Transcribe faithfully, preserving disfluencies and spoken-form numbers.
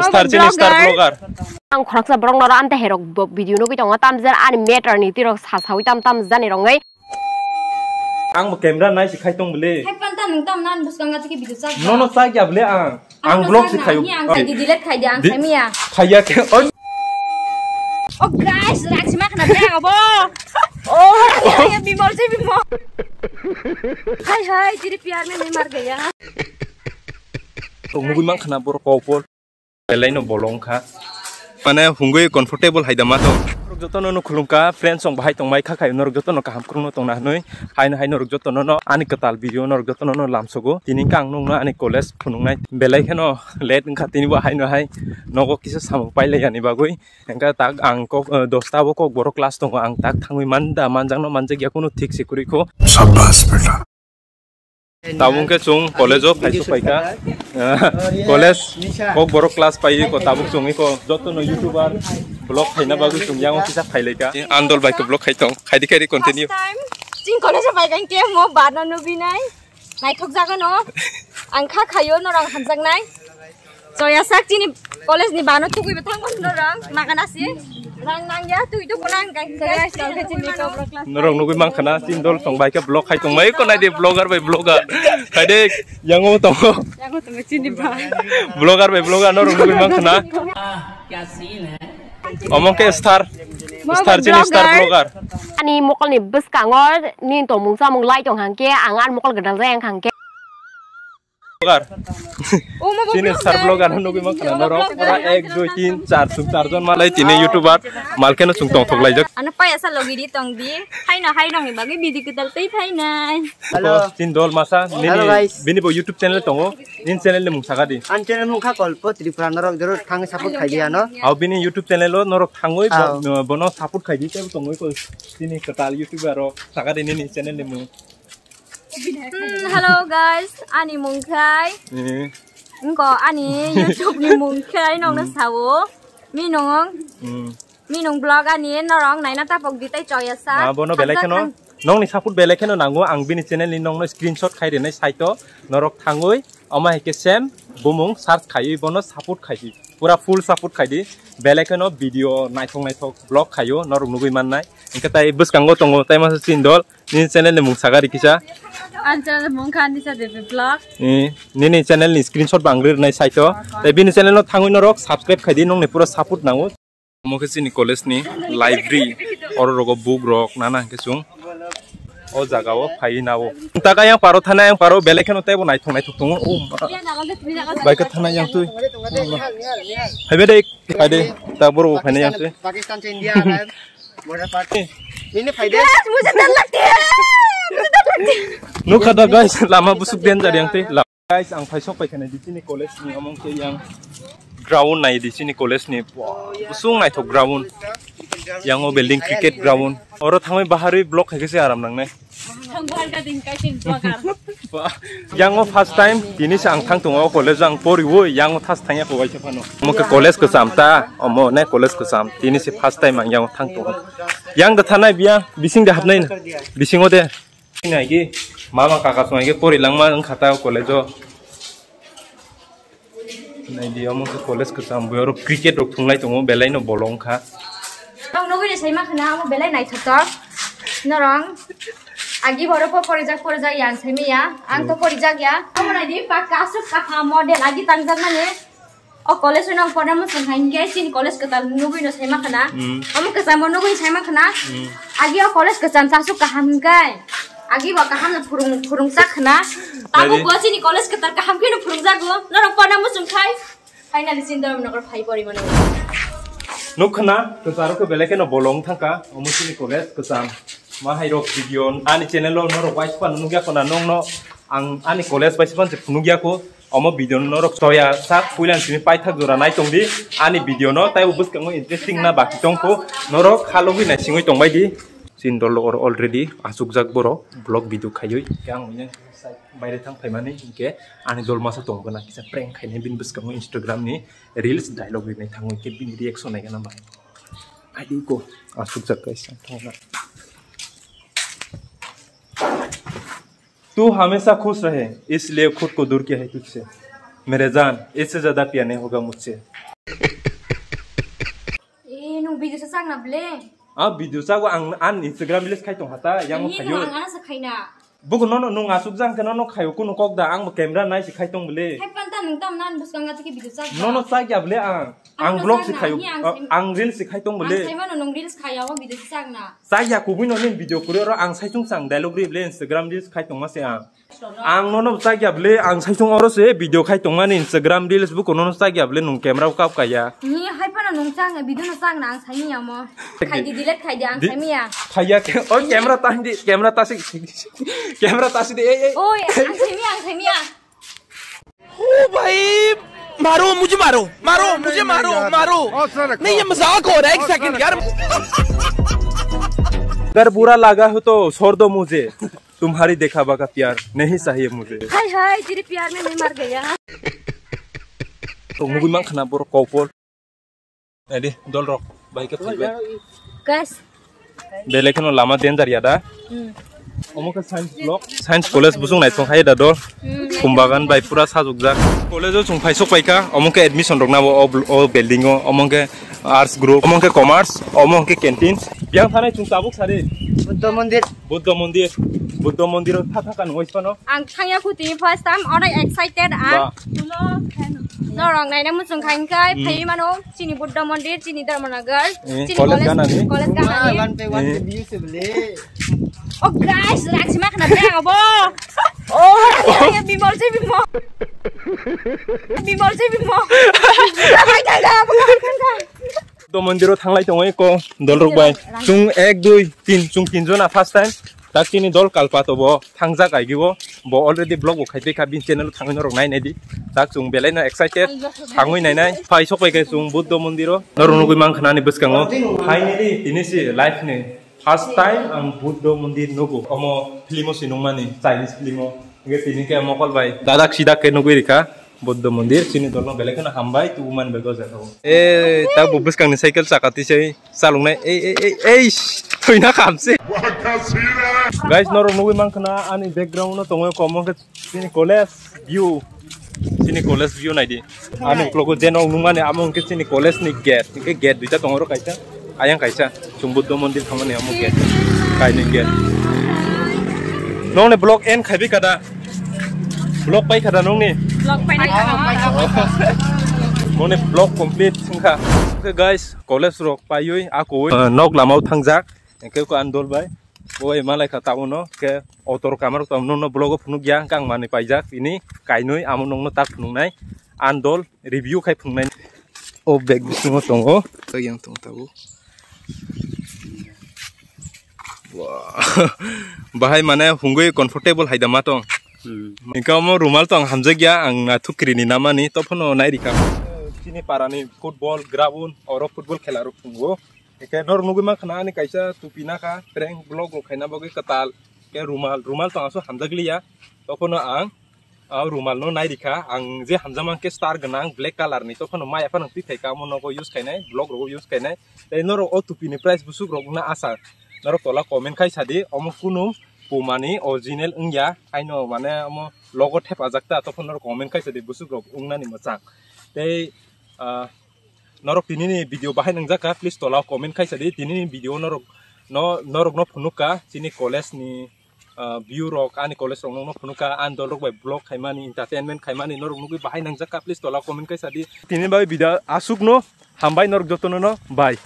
Star chini star vlogger. Ang khoroksa borok noro amte herok bo video nugwi tongo, tamjani ani matter ni tirok sa sawi tam tam jani rongwi. Ang bo camera nai si khai tong bole. Hai panta nung tam nan bus kanga tiki video chak. No, no, chak ya bole ang. Ang vlog si khayo. Ang khai di delete khai di, ang khai miya. Khaya ke. Oh guys, rang si ma khana beng abo. Oh, ya bimol si bimol. Hai hai, tiri pyar mein main mar gaya. To mugui mang khana bor ko pol. Belai no bolong kha. Mane hungui comfortable hai da ma to. Norok joto no khulum kha, friends song bahai tong mai kha khai norok joto no kaham krung no tong na hnoi. Hai no hai norok joto no ani kwtal video norok joto no lam sogo. Tini kang nung no ani college phunung nai. Belai kheno late wngkha tini bo hai no hai. Nogo kisa samung pai lai ani bagwi. Engka tak ang kok, eh, dosta bo kok borok class tongo, ang tak thangwi man da, manjak no manjak ya, kunu thik se kwrwi kho. Shabash beta. Tabuk khe chwng college o phai sok pai kha. College kok borok class pai ko, tabuk chwng ko joto no YouTuber vlog khaina bagwi chwng yango kisa phai lai kha. Andol bai ko vlog khai tong, khai di khai di continue. First time chwng college o pai kha, hwnkhe mo bar no nubinai. Naithok jagano. Ang kha khayo norok hamjaknai. Choya sak chini college ni bano tugui bo thangma norok magana si. Rang nang ya tui tu kunang kai. Norok nugui mang khana chini dol tong bai khe vlog khai tong mai ko nai de vlogger bai vlogger. Khai de yango tongo. Yango tongo chini bai. Vlogger bai vlogger norok nugui mang khana. Omo khe star. Star chini star vlogger. Ani mokol ni bwskango nini tongmung samung lai tong hangkhe ang ani mokol gwdal jai ang hangkhe. Vlogger. Chini star vlogger no nugui mang khana norok pura ek dui tin char chwng char jon malai tini YouTuber malkheno chwng tong thok laijak. Ano paya sa logi di tong di. Haino haino ni bagwi bidi gwdal tei phainai. Hello. Chini dol masa nini bini bo YouTube channel tongo. Nini channel ni mung saka di. An channel mung kha Kolpo Tripura, norok jero thang support khai di ano. Au bini YouTube channel o norok thangwi bo-, bono support khai di tei tongwi ko chini kwtal YouTuber rok saka di nini channel ni mung. Hmm, hello guys, ani mung khai. Eh. Engko ani YouTube ni mung khai nokno sao. Minung. Hmm. Minung vlog ani norok naina tapok di tei choya sa. Ah, bono belai kheno nongni support belai kheno nango, ang bini channel ni nongno screenshot khai rinai saito norok thangwi omo hai khe sem bumung search khaiwi bono support khai di, pura full support khai di, belai kheno video naithok naithok vlog khaio norok nugui mannai, hwnkhe tai bwskango tongo tai masa chini dol nini channel ni mung sagari kisa. Ani channel mung kha Nisha Devi Vlog. Eh, nini channel ni screenshot bo ang rinai saito, tai bini channel no thangwi norok subscribe khai di, nongni pura support nango. Omo khe chini college ni library, oro rogo book rok nana hwnkhe chwng o jaga o phaiwi nao. Taka yang paro thana yang paro belai kheno teibo naithok naithok tongo. O ma. Bai khe thana yang twi. Hai be dei, hai dei. Ta boro bo phaina yang twi. Pakistan se India border party. Ini phai de. Nukha da guys, lama busuk danger yang twi. Guys, ang phaisok paikha nai di chini college ni omo khe yang ground nai di chini college ni. Wow, busung naithok ground. Yang o building cricket ground. Oro thangwi baharwi vlog khaikhe se aram nangnai. Yang o first time tini se ang thang tongo college o ang poriwi yang o thas thangya ko waisa phano. Omo khe college kwcham ta, omo ne college kwcham tini se first time ang yang o thang tongo. Yang da thanai biya bising da hapnai na. Bisingo de. Naigi, mama kaka song naigi pori langma wng kha ta college o. Naidi omo khe college kwcham bui oro cricket rok thunglai tongo belai no bolong kha. Ang nugui ni saima khana amo belai naithotok. Norong agi boro po porijak porijak yang saimi ya. Ang to porijak ya. Amo naidi pakka asuk kaham model agi tangjak mani. O college o nang porna muchung hai hingke chini college kwtal nugui no saima khana. Hmm. Omo kwchamo nugui saima khana. Hmm. Agi o college kwcham chasuk kaham hingkai. Agi bo kaham no phurung, phurung sak khana. Tabuk bo chini college kwtal kaham khe no phurung jago. Norok porna muchung khai. Finally chini dorm nokor phai pori mano. Nuk khana, kwcharo khe belai khe no bolong thangka. Omo chini college kwcham. Ma hai rok video ani channel o norok waisa phano nugya khona nongno ang ani college waisa phano se phunugya kho. Omo video no norok choya sak puila simi paithak jora nai tong di ani video no, taibo bwskango interesting na baki tong kho, norok khalogwi naisingwi tong bai di. Chini dol or already achukjak borok vlog video khaiwi yang yang baire thang phaimani hinkhe ani dol masa tong gana kisa prank khainai bini bwskango Instagram ni reels dialogue rinai thangwi khe bini reaction nai gana ba. Aidi ko achukjak kaisa thangna. तू हमेशा खुश रहे, इसलिए खुद को दूर किया है तुझसे। मेरे जान, इससे ज्यादा प्यार नहीं होगा मुझसे। Eh, nung video sa chak na ble? Ah, video chago ang an Instagram reels khai tong hata, yang Ini khayo. Nung ang ana sa khai na. Buku nono nung asuk jang ke nono khayo kuno kok da, ang bo camera nai si khai tong ble. Hai pan ta nung tam nan bus kanga tiki video chak. Nono chak ya ble ang. Ang Ano vlog chak si na, khayo, ini ang ah, sim- ang reels si khai tong ble. Ang sai mano nung reels khai ya, o video si chak na. Chak ya kubui no nin video kuri oro ang sai chung sang dialogue ri ble Instagram reels khai tong ma se ang. Ang nono chak ya ble, ang sai chung oro se video khai tong mani Instagram reels buku nono chak ya ble nung camera kap kaya. Ni hai phano nung chang video no chang na ang sai ni amo. Khai di delete khai di ang Di- sai miya. Khai ya ke, o camera ta di, camera ta si, camera ta si di, ei, ei. Oi, ang sai miya, ang sai miya. ओ भाई, मारो, मुझे मारो, मारो, मुझे मारो, मारो। नहीं, ये मजाक हो रहा है, एक सेकंड यार। अगर बुरा लगा हो तो छोड़ दो मुझे, तुम्हारी देखावा का प्यार नहीं चाहिए मुझे। हाय हाय, तेरे प्यार में मैं मर गया। To mugui mang khana borok couple. Edi, dol rok, bai ke phaibai. Guys. Belai kheno lama danger ya da. Hmm. Omo khe science block. Science college busung nai tong hai da dol. Hmm. Khumbagan bai pura sajukjak. College o chung phai sok paikha, omo khe admission rok nabo o bl-, o building o, omo khe arts group, omo khe commerce, omo khe canteen. Yang thanai chung tabuk sari. Buddha mandir. Buddha mandir. Buddha mandir o tha tha kan wais pano. Ang thangya khuti first time, onek excited ang. Ba. Norok naina muchung khain kai, Hmm. phai mano. Chini Buddha Mandir, chini Dharmanagar, Eh, chini college college, ganani? College ganani. One by one Eh. View se bole. Oh guys, Raksima khna bre abo. Oh, Raksima Bimol se Bimol. Bimol se Bimol. Hai, hai, hai, abo, hai, hai, hai. Buddha Mandir o thanglai tongo eko, dol rok bai. Chung ek, dui, tin, chung tin jona first time. Tak chini dol Kalpato bo thangjak aigi bo, bo already vlog bo khai twi kha, bini channel o thangwi norok nai nai di. Tak chung belai no excited, thangwi nai nai. Phai sok pai khe chung Buddha Mandir o. Norok nugui mang khna ani bwskango. Finally, tini si life ni first time ang Buddha Mandir nugo. Omo film o si nungmani, Chinese film o. Hingke tini khe mokol bai dadak sidak khe nugui rikha. Buddha Mandir, chini dolno belai kheno hambai, tubu man bai gojak o. Eh, ta bo bwskang ni cycle chaka tisai chaloknai. Ei, ei, ei, ei, thwina khamse. Guys, norok nugui mankha na ani background no tongo, omo khe chini college view. Chini college view naidi. Ani uklogo je nok nukmani amo hwnkhe chini college ni gate. Hwnkhe gate duita tongo oro kaisa. Ayang kaisa, chung Buddha mandir thangmani amo gate, kainwi gate. Nongni vlog end khaibi kada? Vlog pai kada nongni? Vlog pai kada. Nongni vlog complete wngkha. Okay guys, college rok paiwi akoi, uh, nok lamao thangjak. Hwnkhe ko andol bai. Oi malai kha tabukno. Ke auto rok kamarok tong nongno vlog o phunukya, hwnkhe ang manwi paijak tini kainwi amo nongno tak phunuknai andol. Review khai phunuknai. O bag bisingo tongo. Yang tong tabuk. Wah. Bahai mane hungui comfortable hai da ma tong. Hmm. Hingke omo rumal tong hamjakya, ang na thukri ni namani, tophano nai rikha. Chini parani football ground, oro football khela rok phungo. Hingke norok nugui mankha na ani kaisa tupi nakha, prank vlog rok khaina bagwi kwtal. Ke rumal, rumal tong aso hamjakliya. Tophano ang Ah, rumal no nai rikha, ang je hamjakma khe star gwnang black colour ni, tophano maya phano twi phaikha, omo nogo use khainai, vlog rogo use khainai. Tei norok o tupi ni price bwswk rok wngna asha, norok tola comment khai sadi, omo kunu puma ni original wngya, haino mane omo logo thepajak ta, tophano norok comment khai sadi bwswk rok wngnani mwchang. Tei, ah, norok tini ni video bahai nangjakha, please tola comment khai sadi, tini ni video norok no, norok no phunukha chini college ni, ah, view rok, ani college rok nokno phunukha, ani dol rok bai vlog khaimani, entertainment khaimani, norok nugui bahai nangjakha, please tola comment khai sadi. Tini bai video aswkno, hambai norok jotono no, bye.